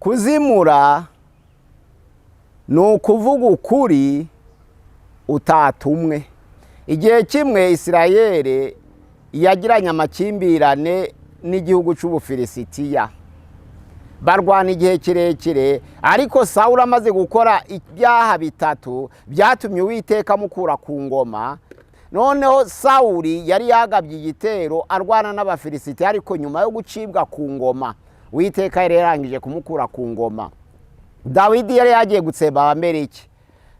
Kuzimura ni ukuvuga ukuri utatumwe. Igihe kimwe Isirayeli yagiranye amakimbirane n'igihugu cy'Ubufilisitiya, barwana igihe kirekire, ariko Sawuli amaze gukora ibyaha bitatu byatumye Uwiteka amukura ku ngoma. Noneho Sawuli yari yagabye igitero arwana n'Abafilisitiya, ariko nyuma yo gucibwa ku ngoma, Uwiteka yari yarangije kumukura ku ngoma. Dawidi yari yagiye gutsemba Abameleki.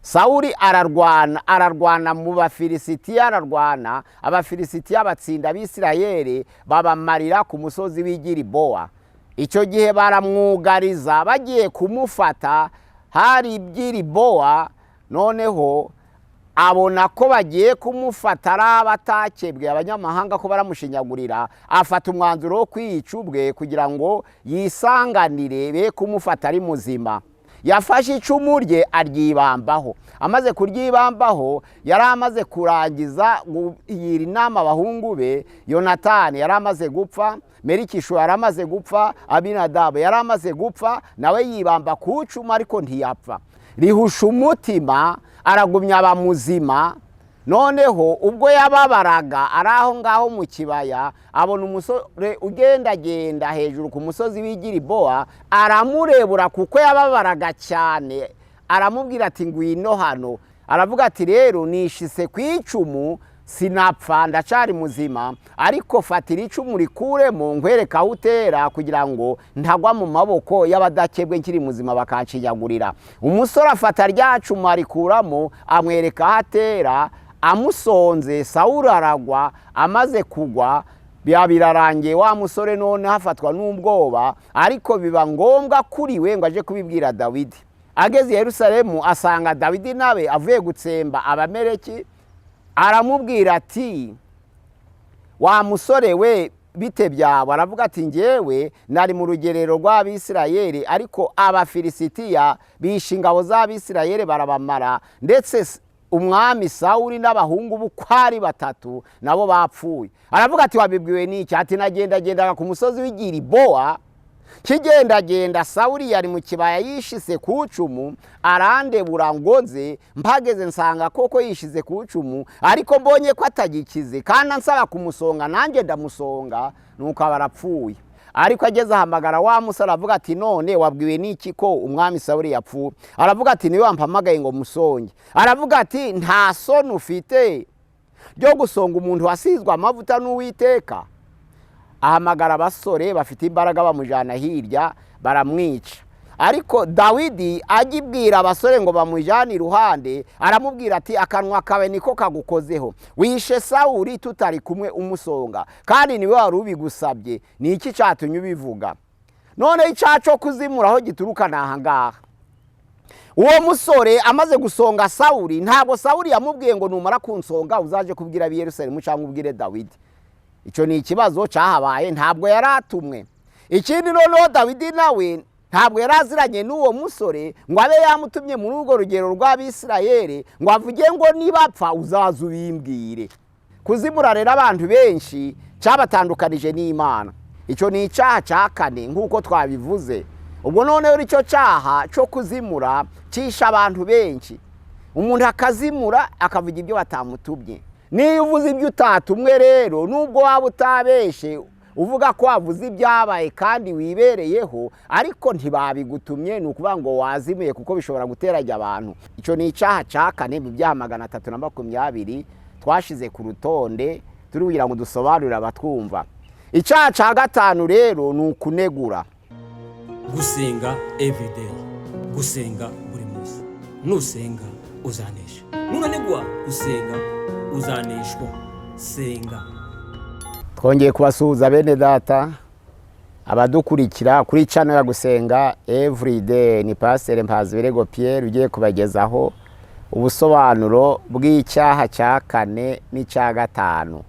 Sawuli ararwana, ararwana mu Bafilisitiya, ararwana, Abafilisitiya batsinda Abisirayeli, babamarira ku musozi w'Igiribowa. Icyo gihe baramwugariza, bagiye kumufata hari iby'Iribowa. Noneho abona ko bagiye kumufata ari abatakebwe, abanyamahanga, ko baramushinyagurira, afata umwanzuro wo kwiyica ubwe kugira ngo yisanganire be kumufata ari muzima. Yafashe icumu rye aryibambaho. Amaze kuryibambaho, yari amaze kurangiza kugira inama abahungu be. Yonatani yari amaze gupfa, Merikishu yari amaze gupfa, Abinadabu yari amaze gupfa, nawe yibamba ku icumu ariko ntiyapfa. Rihusha umutima, aragumya aba muzima. Noneho ubwo yababaraga ari aho ngaho mu kibaya, abona umusore ugendagenda hejuru ku musozi w'Igiribowa, aramurebura kuko yababaraga cyane, aramubwira ati: "Ngwino hano." Aravuga ati: "Rero nishise ku icumu, sinapfa, ndacari muzima, ariko fatira icumu rikuremo nkwereka aho utera kugira ngo ntagwa mu maboko y'abadakebwe nkiri muzima bakanshinyagurira." Umusore afata rya cumu arikuramo, amwereka aho atera, amusonze Sawuli aragwa. Amaze kugwa biba birarangiye. Wa musore noneho afatwa n'ubwoba, ariko biba ngombwa kuri we ngo aje kubibwira Dawidi. Ageze i Yerusalemu asanga Dawidi nawe avuye gutsemba Abameleki. Aramubwira ati: "Wa musore we, bite byawe?" Aravuga ati: "Ngewe nari mu rugerero rw'Abisirayeli, ariko Abafilisitiya bishe ingabo z'Abisirayeli barabamara, ndetse umwami Sawuli n'abahungu be uko ari batatu nabo bapfuye." Aravuga ati: "Wabibwiwe n'iki?" Ati: "Nagendagendaga ku musozi w'Igiribowa, kigendagenda Sawuli yari mu kibaya yishise ku icumu, arandebura ngo nze. Mpageze nsanga koko yishize ku icumu, ariko mbonye ko atagikize kandi ansaba kumusonga, nanjye ndamusonga, nuko aba arapfuye." Ariko ageze ahamagara wa musore, avuga ati: "None wabwiwe n'iki ko umwami Sawuli yapfuye?" Aravuga ati: "Niwe wampamagaye ngo musonge." Aravuga ati: "Nta soni ufite ryo gusonga umuntu wasizwe amavuta n'Uwiteka?" Ahamagara abasore bafite imbaraga, bamujyana hirya baramwica. Ariko Dawidi agibwira abasore ngo bamujyane iruhande, aramubwira ati: "Akanwa kawe niko kagukozeho. Wishe Sawuli tutari kumwe umusonga, kandi niwe wari ubigusabye. Ni iki cyatumye ubivuga?" Noneho icyaha cyo kuzimura aho gituruka ni aha ngaha: uwo musore amaze gusonga Sawuli, ntabwo Sawuli yamubwiye ngo: "Numara kunsonga uzaje kubwira ab'i Yerusalemu cyangwa ubwire Dawidi." Icyo ni ikibazo cyahabaye, ntabwo yari atumwe. Ikindi noneho, Dawidi nawe ntabwo yari aziranye n'uwo musore ngo abe yamutumye muri urwo rugero rw'Abisirayeli ngo avuge ngo: "Nibapfa uzaze ubimbwire." Kuzimura rero abantu benshi cyabatandukanije n'Imana. Icyo ni icyaha cya kane nk'uko twabivuze. Ubwo noneho icyo cyaha cyo kuzimura cyishe abantu benshi. Umuntu akazimura, akavuga ibyo batamutubye. Niyo uvuze ibyo utatumwe rero, nubwo waba utabeshe, uvuga ko wavuze ibyabaye kandi wibereyeho, ariko ntibabigutumye, ni ukuvuga ngo wazimuye, kuko bishobora guteranya abantu. Icyo ni icyaha cya kane mu byaha 320 twashize ku rutonde turi kugira ngo dusobanurire abatwumva. Icyaha cya gatanu rero ni ukunegura. Gusenga everyday, gusenga buri munsi. Nusenga uzanesha, nunanigwa gusenga uzaneshwa. Senga. Twongeye kubasuhuza bene data, abadukurikira kuri channel ya Gusenga Everyday. Ni Pasiteri Mpazibirego Pierre ugiye kubagezaho ubusobanuro bw'icyaha cya kane n'icya gatanu.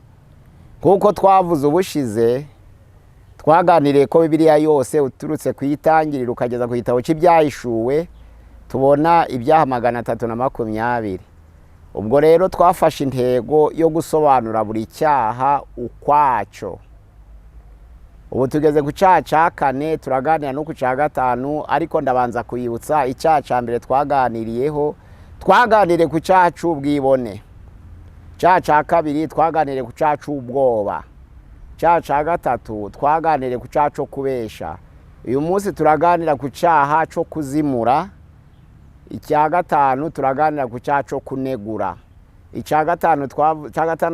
Nk'uko twavuze ubushize, twaganiriye ko Bibiliya yose, uturutse ku Itangiriro ukageza ku gitabo cy'Ibyahishuwe, tubona ibyaha 320. Ubwo rero twafashe intego yo gusobanura buri cyaha ukwacyo. Ubu tugeze ku cyaha cya kane, turaganira no ku cya gatanu, ariko ndabanza kuyibutsa icyaha cya mbere twaganiriyeho. Twaganiriye ku cyaha cy'ubwibone. Icyaha cya kabiri twaganiriye ku cyaha cy'ubwoba. Icyaha cya gatatu twaganiriye ku cyaha cyo kubesha. Uyu munsi turaganira ku cyaha cyo kuzimura. Icya gatanu turaganira ku cyaha cyo kunegura. Icya gatanu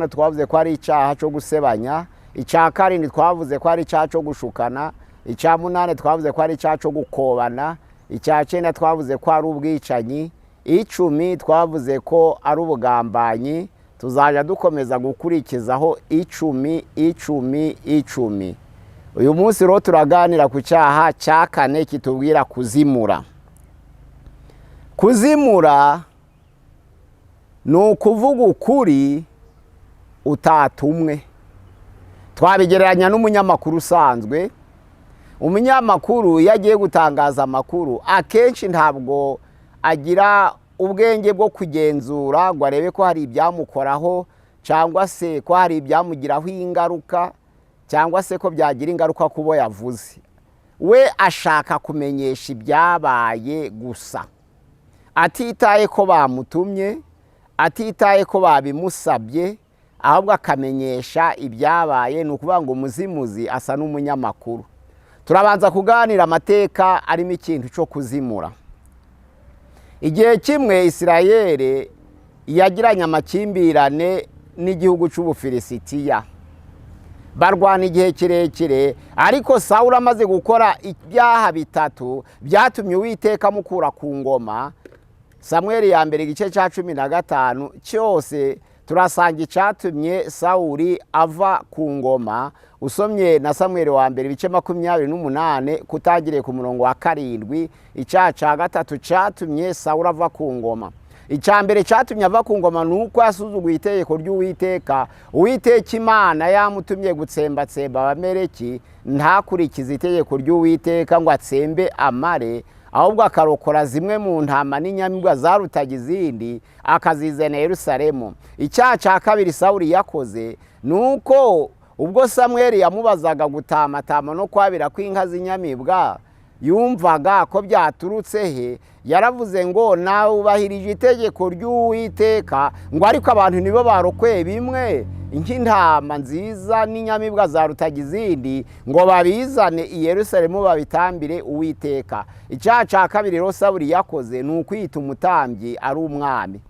twavuze ko ari icyaha cyo gusebanya. Icya karindwi twavuze ko ari icyaha cyo gushukana. Icya munani twavuze ko ari icyaha cyo gukobana. Icya cyenda twavuze ko ari ubwicanyi. 10 twavuze ko ari ubugambanyi. Tuzajya dukomeza gukurikizaho 10 10 10. Uyu munsi rero turaganira ku cyaha cya kane kitubwira kuzimura. Kuzimura ni ukuvuga ukuri utatumwe. Twabigereranya n'umunyamakuru usanzwe. Umunyamakuru iyo agiye gutangaza amakuru akenshi ntabwo agira ubwenge bwo kugenzura ngo arebe ko hari ibyamukoraho cyangwa se ko hari ibyamugiraho ingaruka cyangwa se ko byagira ingaruka ku bo yavuze. We ashaka kumenyesha ibyabaye gusa, atitaye ko bamutumye, atitaye ko babimusabye, ahubwo akamenyesha ibyabaye. Ni ukuvuga ngo umuzimuzi asa n'umunyamakuru. Turabanza kuganira amateka arimo ikintu cyo kuzimura. Igihe kimwe Isirayeli yagiranye amakimbirane n'igihugu cy'Ubufilisitiya, barwana igihe kirekire, ariko Sawuli amaze gukora ibyaha 3 byatumye Uwiteka amukura ku ngoma. Samweli ya mbere igice cya 15 cyose turasanga icyatumye Sawuli ava ku ngoma. Usomye na Samweli wa mbere ibice 28 kutagiriye ku murongo wa 7, icyaha cya gatatu cyatumye Sawuli ava ku ngoma. Icya mbere cyatumye ava ku ngoma ni uko yasuzuguye itegeko ry'Uwiteka. Uwiteka Imana yamutumye gutsembatsemba Abameleki, ntakurikize itegeko ry'Uwiteka ngo atsembe amare, ahubwo akarokora zimwe mu ntama n'inyamibwa zarutaga izindi akazizana Yerusalemu. Icyaha cya kabiri Sawuli yakoze ni uko ubwo Samweli yamubazaga gutamatama no kwabira kw'inka z'inyamibwa, yumvaga ko byaturutse he. Yaravuze ngo nawubahirije itegeko ry'Uwiteka, ngo ariko abantu nibo barokoye bimwe nk'intama nziza n'inyamibwa zarutaga izindi, ngo babizane i Yerusalemu babitambire Uwiteka. Icyaha cya kabiri rero Sawuli yakoze ni ukwita umutambyi ari umwami.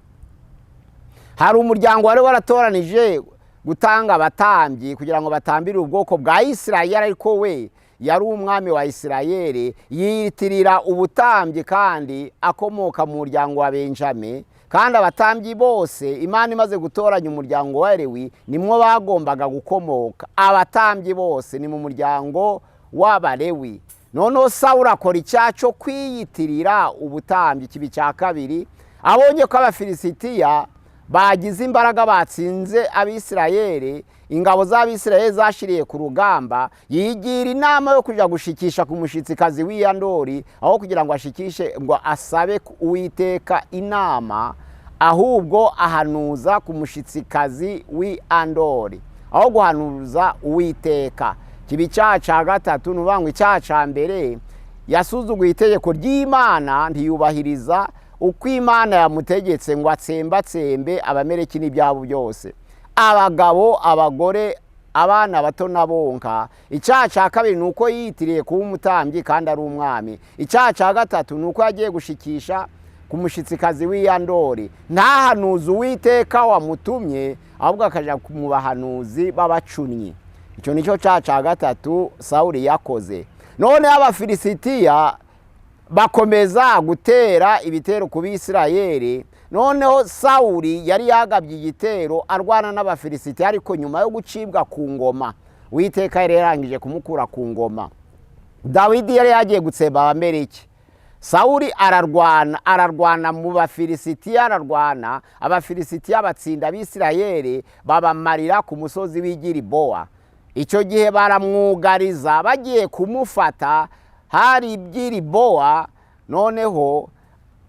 Hari umuryango wari waratoranije gutanga abatambyi kugira ngo batambire ubwoko bwa Isirayeli, ariko we yari umwami wa Isirayeli, yiyitirira ubutambyi kandi akomoka mu muryango wa Benjame. Kandi abatambyi bose Imana imaze gutoranya umuryango wa Lewi nimwo bagombaga gukomoka. Abatambyi bose ni mu muryango w'Abalewi. Noneho Sawuli akora icyaha cyo kwiyitirira ubutambyi. Kibi cya kabiri, abonye ko Abafilisitiya bagize imbaraga batsinze Abisirayeli, ingabo z'Abisirayeli zashiriye ku rugamba, yigira inama yo kujya gushikisha ku mushitsikazi w'Iyandori, aho kugira ngo ashikishe ngo asabe Uwiteka inama, ahubwo ahanuza ku mushitsikazi w'Iyandori aho guhanuza Uwiteka. Kiba icyaha cya gatatu. Ni ngo icyaha cya mbere yasuzuguye itegeko ry'Imana, ntiyubahiriza uko Imana yamutegetse ngo atsembatsembe Abameleki n'ibyabo byose, abagabo, abagore, abana bato n'abonka. Icyaha cya kabiri ni uko yiyitiriye kuba umutambyi kandi ari umwami. Icyaha cya gatatu ni uko yagiye gushikisha ku mushitsikazi w'Iyandori, ntahanuze Uwiteka wamutumye, ahubwo akajya mu bahanuzi b'abacunnyi. Icyo nicyo cyaha cya gatatu Sawuli yakoze. Noneho Abafilisitiya bakomeza gutera ibitero ku Bisirayeli. Noneho Sawuli yari yagabye igitero arwana n'Abafilisitiya, ariko nyuma yo gucibwa ku ngoma, Uwiteka yari yarangije kumukura ku ngoma. Dawidi yari yagiye gutsemba Abameleki. Sawuli ararwana mu Bafilisitiya, ararwana, Abafilisitiya batsinda Abisirayeli babamarira ku musozi w'Igiribowa. Icyo gihe baramwugariza bagiye kumufata hari Giribowa. Noneho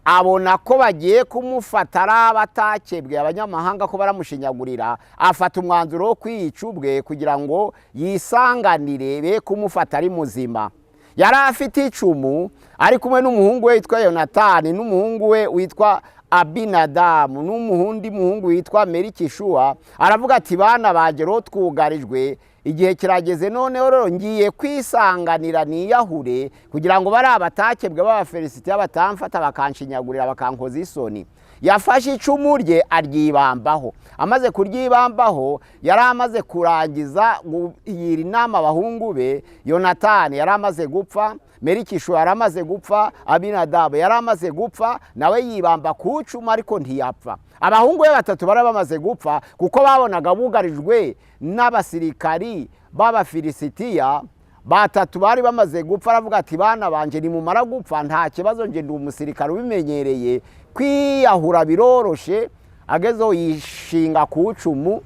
Abona ko bagiye kumufata ari abatakebwe, abanyamahanga, ko baramushinyagurira, afata umwanzuro wo kwiyica ubwe kugira ngo yisanganire be kumufata ari muzima. Yari afite icumu, ari kumwe n'umuhungu we witwa Yonatani, n'umuhungu we witwa Abinadamu, n'umuhundi muhungu witwa Merikishuwa. Aravuga ati: "Bana banjye, rero twugarijwe, igihe kirageze, noneho rero ngiye kwisanganira niyahure kugira ngo bari abatakebwe b'Abafilisitiya batamfata bakanshinyagurira, bakankoza isoni." Yafashe icumu rye aryibambaho. Amaze kuryibambaho, yari amaze kurangiza kugira inama abahungu be. Yonatani yari amaze gupfa, Merikishu yari amaze gupfa, Abinadabu yari amaze gupfa, nawe yibamba ku icumu ariko ntiyapfa. Abahungu be batatu bari bamaze gupfa kuko babonaga bugarijwe n'abasirikari b'Abafilisitiya. Batatu bari bamaze gupfa. Aravuga ati: "Bana banjye, nimumara gupfa nta kibazo, nje ndi umusirikare ubimenyereye, kwiyahura biroroshe." Agezeho yishinga ku icumu.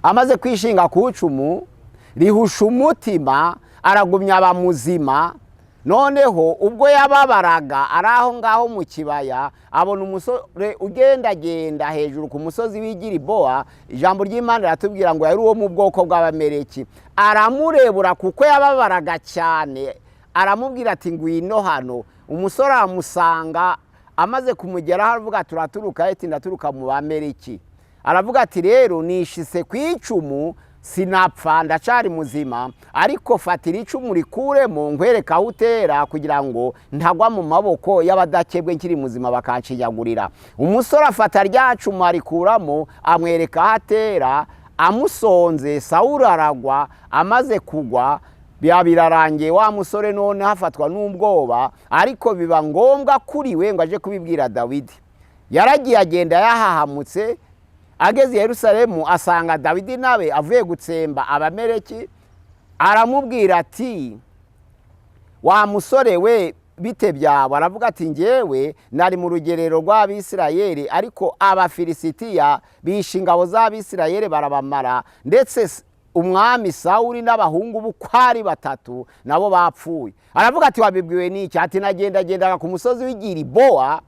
Amaze kwishinga ku icumu, rihusha umutima, aragumya aba muzima. Noneho ubwo yababaraga ari aho ngaho mu kibaya, abona umusore ugendagenda hejuru ku musozi w'Igiribowa. Ijambo ry'Imana riratubwira ngo yari uwo mu bwoko bw'Abamereki. Aramurebura kuko yababaraga cyane, aramubwira ati: "Ngwino hano." Umusore aramusanga. Amaze kumugeraho aravuga: "Turaturuka?" Ati: "Ndaturuka mu Bamereki." Aravuga ati: "Rero nishise ku icumu sinapfa, ndacari muzima, ariko fatira icumu rikuremo nkwereka aho utera kugira ngo ntagwa mu maboko y'abadakebwe nkiri muzima bakanshinyagurira." Umusore afata rya cumu arikuramo, amwereka aho atera. Amusonze, Sawuli aragwa. Amaze kugwa biba birarangiye. Wa musore none hafatwa n'ubwoba, ariko biba ngombwa kuri we ngo aje kubibwira Dawidi. Yaragiye, agenda yahahamutse. Ageze i Yerusalemu asanga Dawidi nawe avuye gutsemba Abamereki. Aramubwira ati: "Wa musore we, bite byawe?" Aravuga ati: "Ngewe nari mu rugerero rw'Abisirayeli, ariko Abafilisitiya bishe ingabo z'Abisirayeli barabamara, ndetse umwami Sawuli n'abahungu be uko ari batatu nabo bapfuye." Aravuga ati: "Wabibwiwe n'iki?" Ati: "Nagendagendaga ku musozi w'Igiribowa,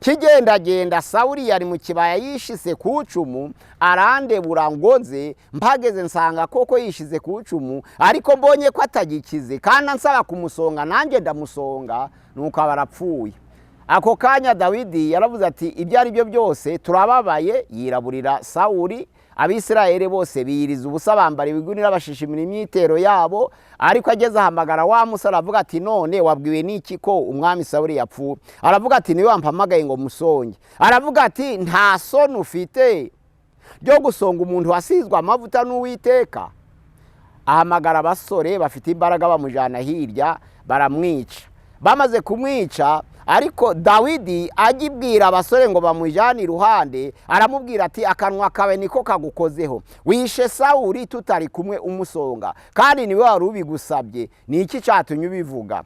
kigendagenda Sawuli yari mu kibaya yishise ku icumu, arandebura ngo nze. Mpageze nsanga koko yishize ku icumu, ariko mbonye ko atagikize kandi ansaba kumusonga, nanjye ndamusonga, nuko aba arapfuye." Ako kanya Dawidi yaravuze ati: "Ibyo ari byo byose turababaye." Yiraburira Sawuli. Abisirayeli bose biyiriza ubusa, bambara ibigunira, bashishimira imyitero yabo. Ariko ageze ahamagara wa musore, aravuga ati: "None wabwiwe n'iki ko umwami Sawuli yapfuye?" Aravuga ati: "Niwe wampamagaye ngo musonge." Aravuga ati: "Nta soni ufite ryo gusonga umuntu wasizwe amavuta n'Uwiteka?" Ahamagara abasore bafite imbaraga, bamujyana hirya, baramwica. Bamaze kumwica, ariko Dawidi agibwira abasore ngo bamujyane iruhande, aramubwira ati: "Akanwa kawe niko kagukozeho, wishe Sawuli tutari kumwe umusonga, kandi niwe wari ubigusabye. Ni iki cyatumye ubivuga?"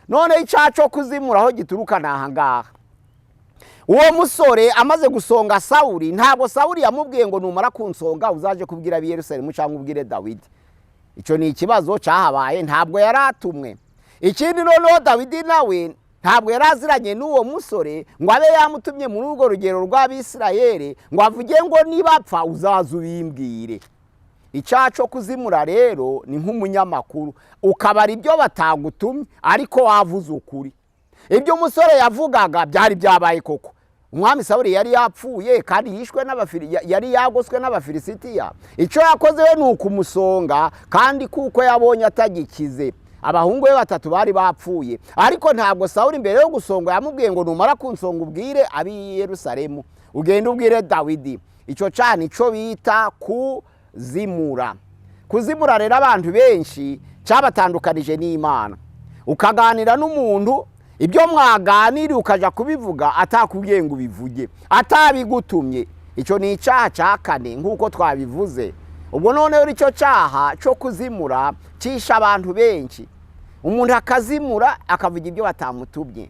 None icyaha cyo kuzimura aho gituruka ni aha ngaha. Uwo musore amaze gusonga Sawuli, ntabwo Sawuli yamubwiye ngo: "Numara kunsonga uzaje kubwira ab'i Yerusalemu cyangwa ubwire Dawidi." Icyo ni ikibazo cyahabaye, ntabwo yari atumwe. Ikindi noneho, Dawidi nawe ntabwo yari aziranye n'uwo musore ngo abe yamutumye muri urwo rugero rw'Abisirayeli ngo avuge ngo: "Nibapfa uzaze ubimbwire." Icyaha cyo kuzimura rero ni nk'umunyamakuru ukabara ibyo batagutumye ariko wavuze ukuri. Ibyo umusore yavugaga byari byabaye koko. Umwami Sawuli yari yapfuye kandi yishwe, yari yagoswe n'Abafilisitiya. Icyo yakoze we ni ukumusonga, kandi kuko yabonye atagikize, abahungu be batatu bari bapfuye. Ariko ntabwo Sawuli mbere yo gusonga yamubwiye ngo: "Numara kunsonga ubwire ab'i Yerusalemu, ugende ubwire Dawidi." Icyo cyane icyo bita kuzimura. Kuzimura rero abantu benshi cyabatandukanije n'Imana. Ukaganira n'umuntu, ibyo mwaganiriye ukajya kubivuga atakubwiye ngo ubivuge, atabigutumye. Icyo ni icyaha cya kane nk'uko twabivuze. Ubwo noneho icyo cyaha cyo kuzimura cyishe abantu benshi. Umuntu akazimura akavuga ibyo batamutumye,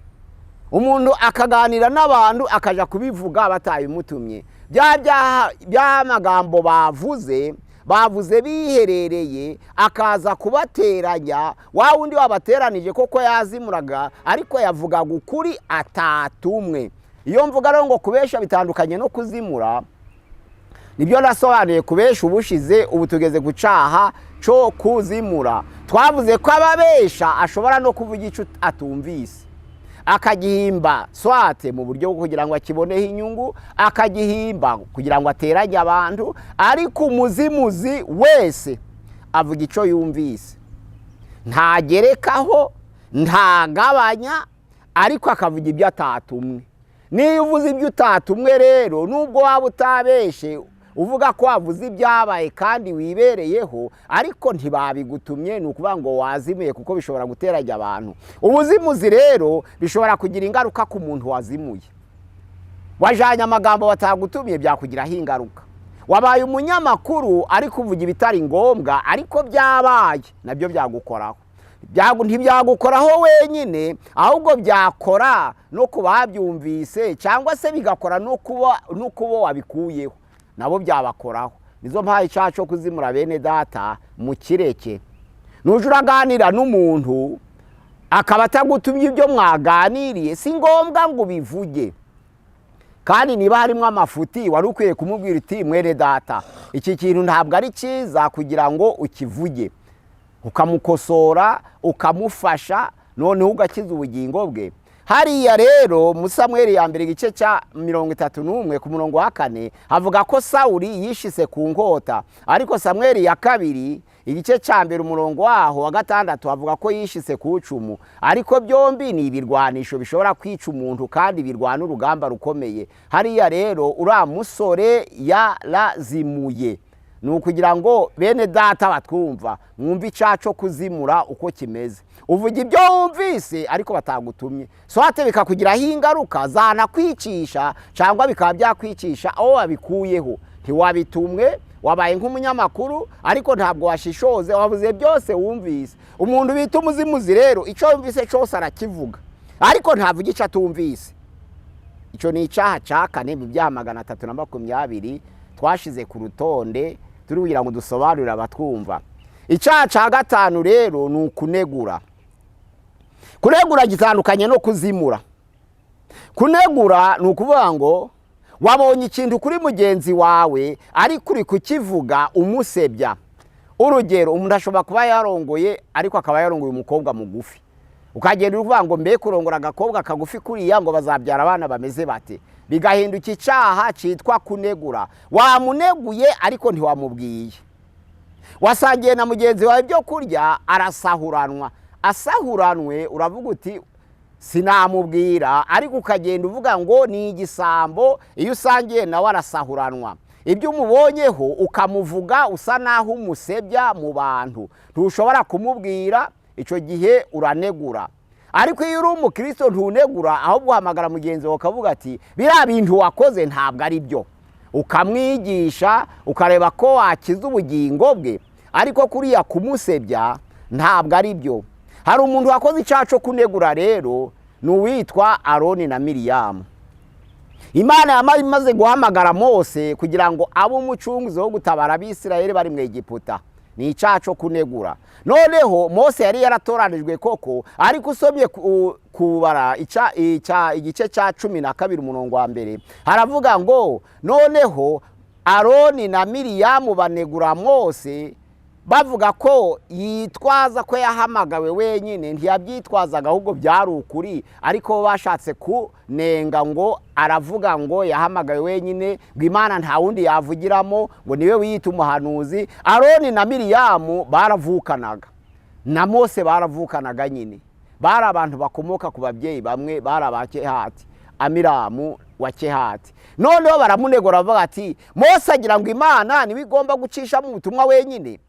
umuntu akaganira n'abantu akajya kubivuga batabimutumye. Bya magambo bavuze Bavuze biherereye, akaza kubateranya. Wa wundi wabateranije koko yazimuraga, ariko yavugaga ukuri atatumwe. Iyo mvuga rero ngo kubesha bitandukanye no kuzimura, nibyo nasobanuye kubesha ubushize. Ubu tugeze ku cyaha cyo kuzimura. Twavuze ko ababesha ashobora no kuvuga icyo atumvise, akagihimba, soit mu buryo bwo kugira ngo akiboneho inyungu, akagihimba kugira ngo ateranye abantu. Ariko umuzimuzi wese avuga icyo yumvise, ntagerekaho, ntagabanya, ariko akavuga ibyo atatumwe. Niyo uvuze ibyo utatumwe rero, nubwo waba utabeshe, uvuga ko wavuze ibyabaye kandi wibereyeho, ariko ntibabigutumye, ni ukuvuga ngo wazimuye, kuko bishobora guteranya abantu. Ubuzimuzi rero bishobora kugira ingaruka ku muntu wazimuye. Wajanye amagambo batagutumye, byakugiraho ingaruka. Wabaye umunyamakuru ariko uvuga ibitari ngombwa, ariko byabaye, nabyo byagukoraho. Ntibyagukoraho wenyine, ahubwo byakora no ku babyumvise, cyangwa se bigakora no kuba wabikuyeho, nabo byabakoraho. Nizo mpaye icyaha cyo kuzimura. Bene data, mukireke. Nuje uraganira n'umuntu akaba atagutumye, ibyo mwaganiriye si ngombwa ngo ubivuge. Kandi niba harimo amafuti, wari ukwiye kumubwira uti: "Mwene data, iki kintu ntabwo ari cyiza kugira ngo ukivuge," ukamukosora, ukamufasha, noneho ugakiza ubugingo bwe. Hariya rero mu Samweri ya mbere, igice cya 31, ku murongo wa 4, havuga ko Sawuri yishise ku nkota. Ariko Samweri ya kabiri, igice cya 1, umurongo waho wa 6, havuga ko yishise ku icumu. Ariko byombi ni ibirwanisho bishobora kwica umuntu kandi birwana urugamba rukomeye. Hariya rero uriya musore yarazimuye. Ni ukugira ngo bene data batwumva mwumve icyaha cyo kuzimura uko kimeze. Uvuga ibyo wumvise ariko batagutumye, soit bikakugiraho ingaruka zanakwicisha, cyangwa bikaba byakwicisha aho wabikuyeho. Ntiwabitumwe, wabaye nk'umunyamakuru ariko ntabwo washishoze, wavuze byose wumvise. Umuntu bita umuzimuzi rero, icyo yumvise cyose arakivuga, ariko ntavuga icyo atumvise. Icyo ni icyaha cya kane mu byaha 320 twashize ku rutonde, turi kugira ngo dusobanurire abatwumva. Icyaha cya gatanu rero ni ukunegura. Kunegura gitandukanye no kuzimura. Kunegura ni ukuvuga ngo wabonye ikintu kuri mugenzi wawe, ariko uri kukivuga umusebya. Urugero, umuntu ashobora kuba yarongoye, ariko akaba yarongoye umukobwa mugufi. Ukagenda uvuga ngo: "Mbe kurongora agakobwa kagufi kuriya, ngo bazabyara abana bameze bate?" Bigahinduka icyaha cyitwa kunegura. Wamuneguye ariko ntiwamubwiye. Wasangiye na mugenzi wawe ibyo kurya, arasahuranwa. Asahuranwe, uravuga uti: "Sinamubwira," ariko ukagenda uvuga ngo ni igisambo, iyo usangiye nawe arasahuranwa. Ibyo umubonyeho ukamuvuga usa naho umusebya mu bantu, ntushobora kumubwira. Icyo gihe uranegura. Ariko iyo uri umukristo ntunegura, ahubwo uhamagara mugenzi wawe ukavuga ati: "Biriya bintu wakoze ntabwo ari byo," ukamwigisha, ukareba ko wakiza ubugingo bwe. Ariko kuriya kumusebya ntabwo ari byo. Hari umuntu wakoze icyaha cyo kunegura rero, ni uwitwa Aroni na Miriyamu. Imana yamaze imaze guhamagara Mose kugira ngo abe umucunguzi wo gutabara Abisirayeli bari mu Egiputa. Ni icyaha cyo kunegura. Noneho Mose yari yaratoranijwe koko, ariko usomye kubara igice cya 12, umurongo wa 1, haravuga ngo: "Noneho Aroni na Miriyamu banegura Mose, bavuga ko yitwaza ko yahamagawe wenyine." Ntiyabyitwazaga, ahubwo byari ukuri, ariko bo bashatse kunenga ngo aravuga ngo yahamagawe wenyine, ngo Imana nta wundi yavugiramo, ngo niwe wiyita umuhanuzi. Aroni na Miriyamu baravukanaga na Mose, baravukanaga nyine, bari abantu bakomoka ku babyeyi bamwe, bari aba Kehati, Amiramu wa Kehati. Noneho baramunegura, bavuga ati: "Mose agira ngo Imana niwe igomba gucishamo ubutumwa wenyine,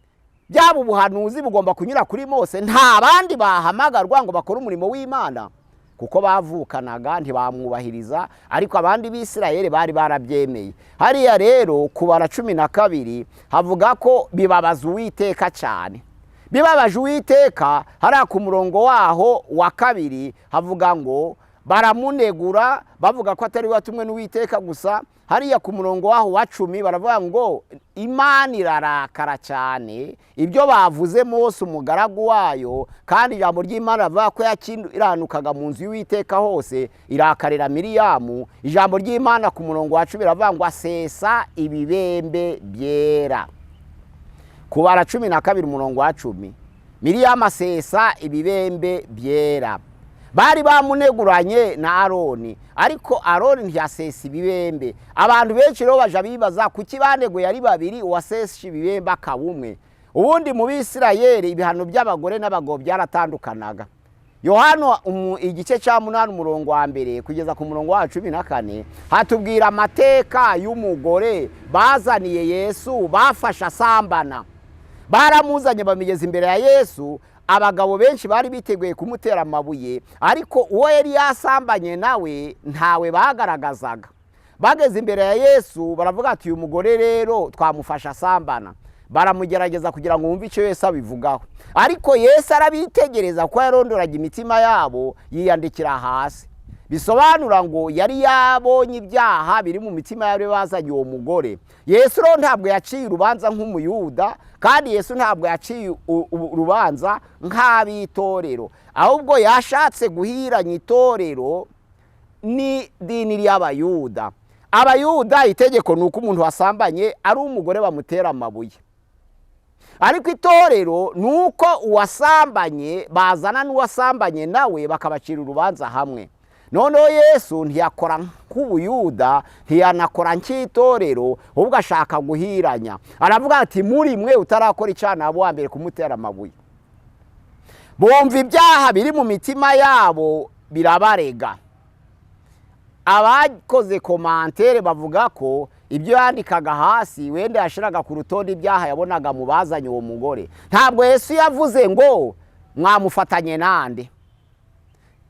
byaba ubuhanuzi bugomba kunyura kuri Mose, nta bandi bahamagarwa ngo bakore umurimo w'Imana?" Kuko bavukanaga, ntibamwubahiriza, ariko abandi b'Isirayeli bari barabyemeye. Hariya rero kubara 12 havuga ko bibabaza Uwiteka cyane. Bibabaje Uwiteka, hariya ku murongo waho wa 2 havuga ngo Baramunegura bavuga ko atari watumwe n'Uwiteka gusa. Hariya ku murongo waho wa 10 baravuga ngo Imana irarakara cyane ibyo bavuze Mose umugaragu wayo, kandi ijambo ry'Imana rivuga ko yakiranukaga mu nzu y'Uwiteka hose, irakarira Miriyamu. Ijambo ry'Imana ku murongo wa 10 baravuga ngo asesa ibibembe byera. Kubara 12 umurongo wa 10, Miriyamu asesa ibibembe byera. Bari bamuneguranye na Aroni, ariko Aroni ntiyasesa ibibembe. Abantu benshi rero baja bibaza kuki baneguye ari babiri, uwasesa ibibembe akaba umwe. Ubundi mu Bisirayeli ibihano by'abagore n'abagabo byaratandukanaga. Yohana igice cya 8 umurongo wa 1 kugeza ku murongo wa 14 hatubwira amateka y'umugore bazaniye Yesu bafasha asambana. Baramuzanye bamigeza imbere ya Yesu. Abagabo benshi bari biteguye kumutera amabuye, ariko uwo yari yasambanye nawe ntawe bagaragazaga. Bageze imbere ya Yesu baravuga ati uyu mugore rero twamufasha asambana. Baramugerageza kugira ngo wumve icyo Yesu abivugaho, ariko Yesu arabitegereza kuko yarondoraga imitima yabo, yiyandikira hasi. Bisobanura ngo yari yabonye ibyaha biri mu mitima y'abari bazanye uwo mugore. Yesu rero ntabwo yaciye urubanza nk'umuyuda, kandi Yesu ntabwo yaciye urubanza nk'abitorero, ahubwo yashatse guhiranya itorero n'idini ry'abayuda. Abayuda itegeko ni uko umuntu wasambanye ari umugore bamutera amabuye, ariko itorero ni uko uwasambanye bazana n'uwasambanye nawe bakabacira urubanza hamwe. Noneho Yesu ntiyakora nk'ubuyuda, ntiyanakora nk'itorero, ahubwo ashaka guhiranya. Aravuga ati muri mwe utarakora icyaha nabo wa mbere kumutera amabuye. Bumva ibyaha biri mu mitima yabo birabarega. Abakoze komantere bavuga ko ibyo yandikaga hasi wenda yashiraga ku rutonde ibyaha yabonaga mu bazanye uwo mugore. Ntabwo Yesu yavuze ngo mwamufatanye nande.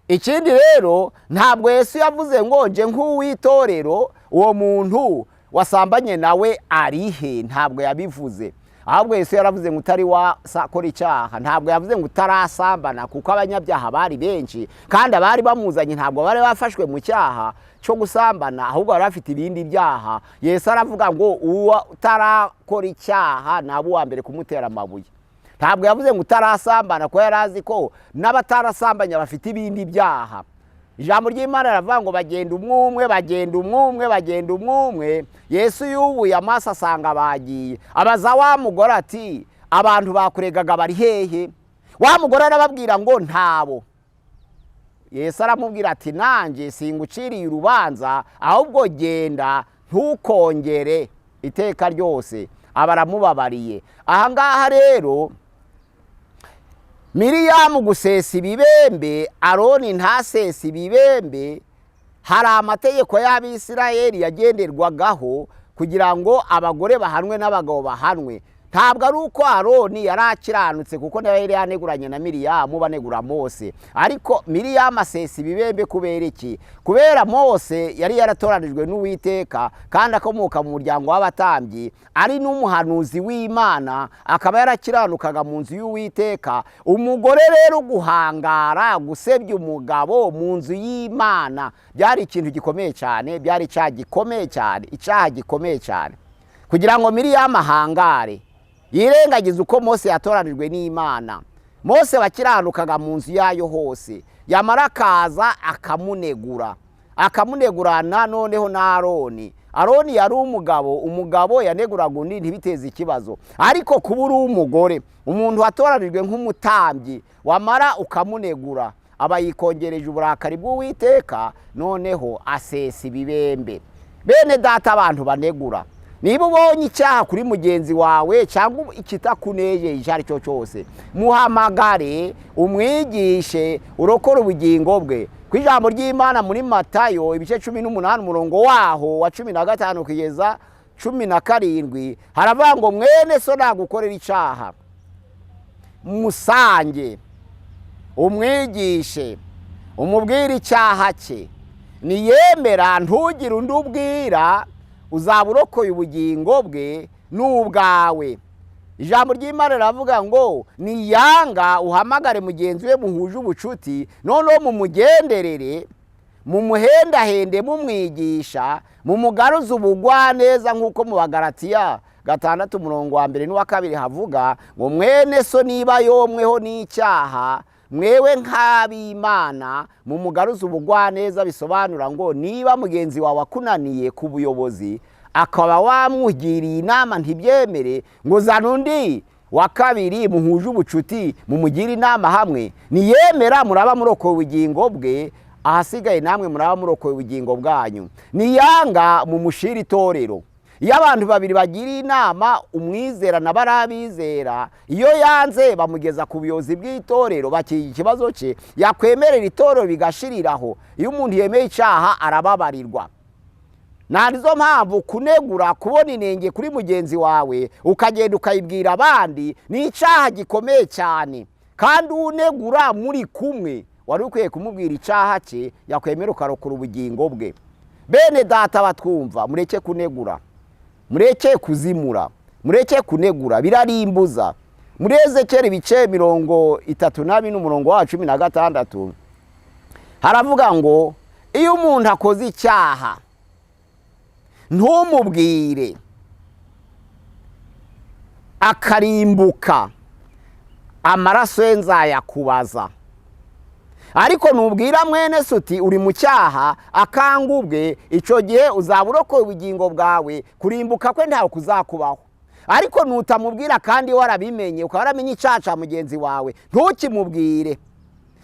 Ikindi rero ntabwo Yesu yavuze ngo nje nk'uwitorero uwo muntu wasambanye nawe arihe, ntabwo yabivuze. Ahubwo Yesu yaravuze ngo utari wakora icyaha, ntabwo yavuze ngo utarasambana, kuko abanyabyaha bari benshi kandi abari bamuzanye ntabwo bari bafashwe mu cyaha cyo gusambana, ahubwo bari bafite ibindi byaha. Yesu aravuga ngo uwo utarakora icyaha nabo uwa mbere kumutera amabuye. Ntabwo yavuze ngo utarasambana, kuko yari azi ko n'abatarasambanya bafite ibindi byaha. Ijambo ry'Imana riravuga ngo bagenda umwumwe, bagenda umwumwe, bagenda umwumwe. Yesu yubuye amaso asanga bagiye, abaza wa mugore ati abantu bakuregaga bari hehe? Wa mugore arababwira ngo ntabo. Yesu aramubwira ati nanjye singuciriye urubanza, ahubwo genda ntukongere iteka ryose. Aba aramubabariye. Aha ngaha rero Miriyamu gusesa ibibembe, Aroni ntasesa ibibembe. Hari amategeko y'Abisirayeli yagenderwagaho kugira ngo abagore bahanwe n'abagabo bahanwe. Ntabwo ari uko Aroni yari akiranutse, kuko nawe yari yaneguranye na Miriyamu banegura Mose, ariko Miriyamu asesa ibibembe kubera iki? Kubera Mose yari yaratoranijwe n'Uwiteka kandi akomoka mu muryango w'abatambyi, ari n'umuhanuzi w'Imana, akaba yarakiranukaga mu nzu y'Uwiteka. Umugore rero guhangara gusebya umugabo mu nzu y'Imana byari ikintu gikomeye cyane, byari icyaha gikomeye cyane, icyaha gikomeye cyane. Kugira ngo Miriyamu ahangare yirengagiza uko Mose yatoranijwe n'Imana. Mose wakiranukaga mu nzu yayo hose, yamara akaza akamunegura, akamunegurana noneho na Aroni. Aroni yari umugabo, umugabo yaneguraga undi ntibiteze ikibazo, ariko kuba uri umugore, umuntu watoranijwe nk'umutambyi, wamara ukamunegura aba yikongereje uburakari bw'Uwiteka, noneho asesa ibibembe. Bene data, abantu banegura, niba ubonye icyaha kuri mugenzi wawe cyangwa ikitakuneye icyo ari cyo cyose, muhamagare umwigishe urokore ubugingo bwe. Ku ijambo ry'Imana muri Matayo ibice 18 umurongo waho wa 15 kugeza 17 haravuga ngo mwene so nagukorera icyaha musange umwigishe umubwire icyaha cye, niyemera ntugire undi ubwira, uzaba urokoye ubugingo bwe n'ubwawe. Ijambo ry'Imana riravuga ngo niyanga uhamagare mugenzi we muhuje ubucuti, noneho mumugenderere Mumuhendahende, mumwigisha, mumugaruze ubugwaneza, nk'uko mu Bagaratiya 6 umurongo wa 1 n'uwa 2 havuga ngo: "Mwene so niba yomweho n'icyaha, mwewe nk'ab'Imana mumugaruze ubugwaneza." Bisobanura ngo niba mugenzi wawe akunaniye ku buyobozi, akaba wamugiriye inama ntibyemere, ngo zana undi wa kabiri muhuje ubucuti, mumugire inama hamwe. Niyemera, muraba murokoye ubugingo bwe, ahasigaye namwe muraba murokoye ubugingo bwanyu. Niyanga, mumushire itorero. Iyo abantu babiri bagiriye inama umwizera na barabizera, iyo yanze bamugeza ku buyobozi bw'itorero, bakiga ikibazo cye, yakwemerera itorero bigashiriraho. Iyo umuntu yemeye icyaha arababarirwa. Nizo mpamvu kunegura, kubona inenge kuri mugenzi wawe ukagenda ukayibwira abandi, ni icyaha gikomeye cyane. Kandi unegura muri kumwe, wari ukwiye kumubwira icyaha cye, yakwemera ukarokora ubugingo bwe. Bene Data batwumva, mureke kunegura, mureke kuzimura, mureke kunegura, birarimbuza. Muri Ezekeri ibice 34 umurongo wa 16 haravuga ngo: "Iyo umuntu akoze icyaha ntumubwire akarimbuka, amaraso ye nzayakubaza. Ariko nubwira mwene so uti 'Uri mu cyaha,' akanga ubwe, icyo gihe uzaba urokoye ubugingo bwawe, kurimbuka kwe ntawe kuzakubaho. Ariko nutamubwira kandi warabimenye, ukaba waramenye icyaha cya mugenzi wawe, ntukimubwire,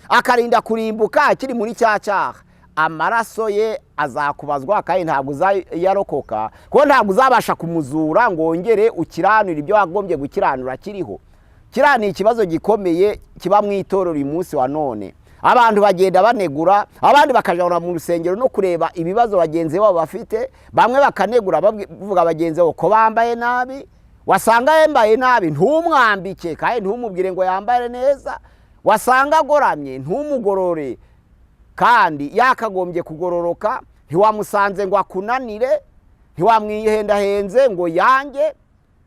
akarinda kurimbuka akiri muri cya cyaha, amaraso ye azakubazwa, kandi ntabwo uzayarokoka, kuko ntabwo uzabasha kumuzura ngo wongere ukiranure ibyo wagombye gukiranura akiriho." Kiriya ni ikibazo gikomeye kiba mu itorero uyu munsi wa none. Abantu bagenda banegura, abandi bakajya mu rusengero no kureba ibibazo bagenzi babo bafite. Bamwe bakanegura bavuga bagenzi babo ko bambaye nabi. Wasanga yambaye nabi, ntumwambike kandi ntumubwire ngo yambare neza. Wasanga agoramye, ntumugorore kandi yakagombye kugororoka. Ntiwamusanze ngo akunanire, ntiwamwihendahenze ngo yange,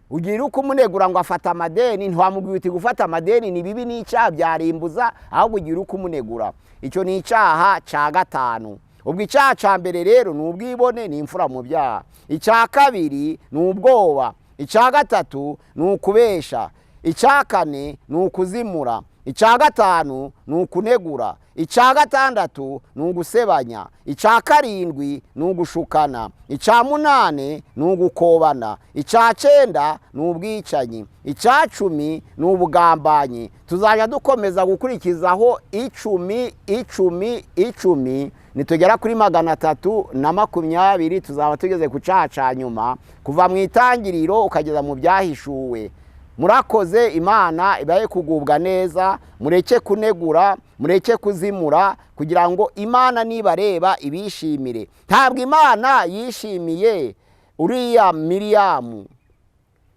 ugira uko umunegura ngo afata amadeni. Ntiwamubwira uti: "Gufata amadeni ni bibi, n'icyaha, byarimbuza." Ahubwo ugira uko umunegura. Icyo ni icyaha cya gatanu. Ubwo icyaha cya mbere rero ni ubwibone, ni imfura mu byaha. Icya kabiri ni ubwoba. Icya gatatu ni ukubesha. Icya kane ni ukuzimura. Icya gatanu ni ukunegura. Icya gatandatu ni ugusebanya. Icya karindwi ni ugushukana. Icya munani ni ugukobana. Icya cyenda ni ubwicanyi. Icya 10 ni ubugambanyi. Tuzajya dukomeza gukurikizaho 10, 10, 10. Nitugera kuri 320 tuzaba tugeze ku cyaha cya nyuma, kuva mu Itangiriro ukageza mu Byahishuwe. Murakoze, Imana ibaye kugubwa neza. Mureke kunegura, mureke kuzimura, kugira ngo Imana nibareba ibishimire. Ntabwo Imana yishimiye uriya Miriyamu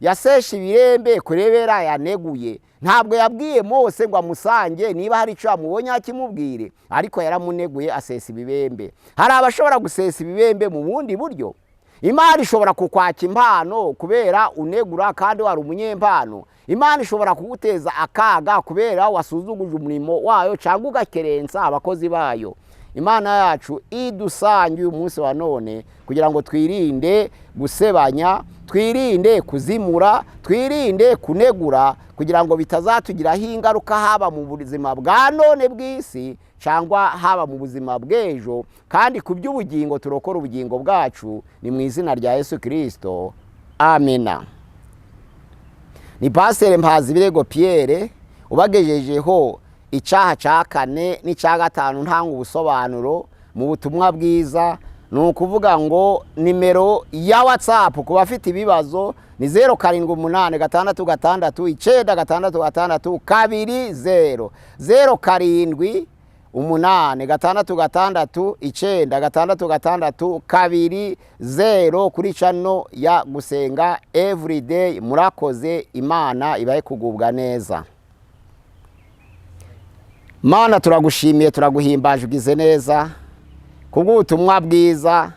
yaseshe ibirembe kurebera yaneguye. Ntabwo yabwiye Mose ngo amusange, niba hari icyo yamubonye akimubwire, ariko yaramuneguye asesa ibibembe. Hari abashobora gusesa ibibembe mu bundi buryo. Imana ishobora kukwaka impano kubera unegura kandi wari umunyempano. Imana ishobora kuguteza akaga kubera wasuzuguje umurimo wayo cyangwa ugakerensa abakozi bayo. Imana yacu idusange uyu munsi wa none kugira ngo twirinde gusebanya, twirinde kuzimura, twirinde kunegura, kugira ngo bitazatugiraho ingaruka, haba mu buzima bwa none bw'isi cyangwa haba mu buzima bw'ejo. Kandi ku by'ubugingo turokora ubugingo bwacu. Ni mu izina rya Yesu Kirisito, amena. Ni Pasiteri Mpazibirego Pierre ubagejejeho icyaha cya kane n'icya gatanu, ntanga ubusobanuro mu butumwa bwiza. Ni ukuvuga ngo nimero ya WhatsApp ku bafite ibibazo ni 0786696620, 0786669620, kuri channel ya Gusenga Everyday. Murakoze, Imana ibahe kugubwa neza. Mana, turagushimiye, turaguhimbaje, ugize neza kubw'ubutumwa bwiza.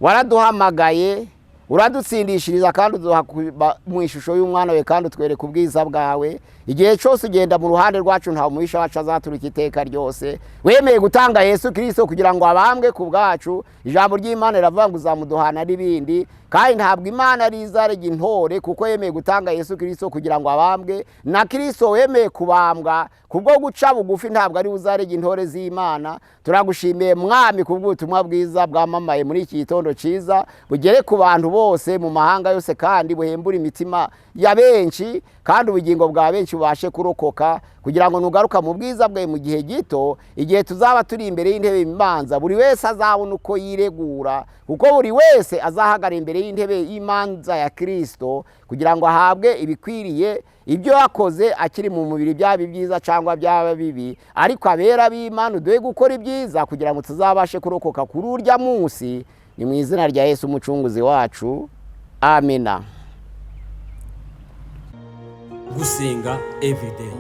Waraduhamagaye, Uradutsindishiriza kandi uduha kuba mu ishusho y'umwana we, kandi utwereka ubwiza bwawe igihe cyose. Ugenda mu ruhande rwacu, nta mubisha wacu azaturuka iteka ryose. Wemeye gutanga Yesu Kirisito kugira ngo abambwe ku bwacu. Ijambo ry'Imana riravuga ngo uzamuduhana n'ibindi, kandi ntabwo Imana ari izarega intore, kuko yemeye gutanga Yesu Kirisito kugira ngo abambwe. Na Kirisito wemeye kubambwa kubwo guca bugufi, ntabwo ari uzarega intore z'Imana. Turagushimiye, Mwami, kubw'ubutumwa bwiza bwamamaye muri iki gitondo cyiza, bugere ku bantu bose mu mahanga yose, kandi buhembure imitima ya benshi, kandi ubugingo bwa benshi bubashe kurokoka, kugira ngo nugaruka mu bwiza bwawe mu gihe gito, igihe tuzaba turi imbere y'intebe y'imanza, buri wese azabona uko yiregura, kuko buri wese azahagarara imbere y'intebe y'imanza ya Kirisito kugira ngo ahabwe ibikwiriye ibyo yakoze akiri mu mubiri, byaba ibyiza cyangwa byaba bibi. Ariko abera b'Imana, uduhe gukora ibyiza kugira ngo tuzabashe kurokoka kuri urya munsi. Ni mu izina rya Yesu Umucunguzi wacu, amina. Gusenga everyday,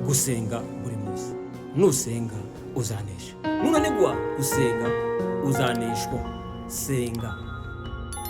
gusenga buri munsi. Nusenga uzanesha, nunanigwa gusenga uzaneshwa. Senga.